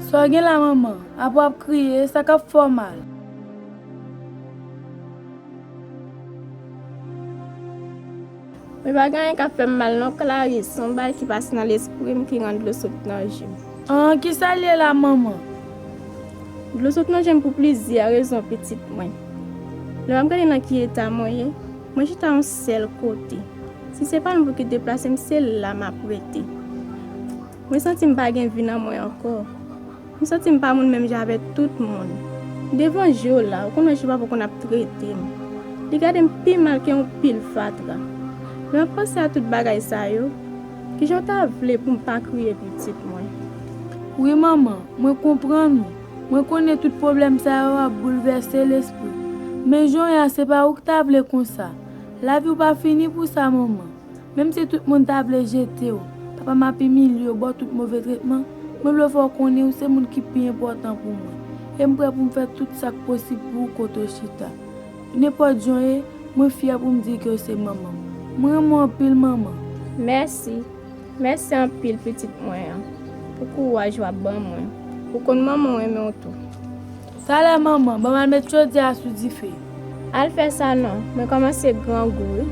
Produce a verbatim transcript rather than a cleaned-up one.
Sa w gen la, manman? Apa w ap kriye? Sa k ap fè w mal? Mwen pa gen anyen k ap fè m mal non, Clarisse. Se yon bagay ki pase nan lespri m ki rann dlo sot nan je m. An, kisa l ye la, manman? Dlo sot nan je m pou plizyè rezon, pitit mwen. Lè m ap gade nan ki eta mwen ye, mwen chita yon sèl kote. Si se pa nou pou ki deplase m, se la m ap rete. Mwen santi m pa gen vi nan mwen ankò. M santi m pa moun menm jan avèk tout moun. Devan je w la, ou konn wè je w pa poko n ap trete m. Li gade m pi mal ke yon pil fatra. Lè m ap panse a tout bagay sa yo, kijan w ta vle pou m pa kriye, pitit mwen? Wi, manman, mwen konprann ou. Mwen konnen tout pwoblèm sa yo ap boulvèse lespri w. Men jan w ye a, se pa ou ki ta vle konsa. Lavi w pa fini pou sa, manman. Menm si tout moun ta vle jete w, papa m ap imilye w, ba w tout move tretman, mwen vle fè w konnen ou se moun ki pi enpòtan pou mwen. E m prè pou m fè tout sa k posib pou ou kote w chita. Nenpòt jan w ye, mwen fyè pou m di ke w se manman m. Mwen renmen w anpil, manman. Mèsi. Mèsi anpil, pitit mwen an, pou kouraj w ap ban mwen. Ou konn manman w renmen w tou. Talè, manman, ban m al met chodyè a sou dife. Al fè sa non, mwen kòmanse grangou wi.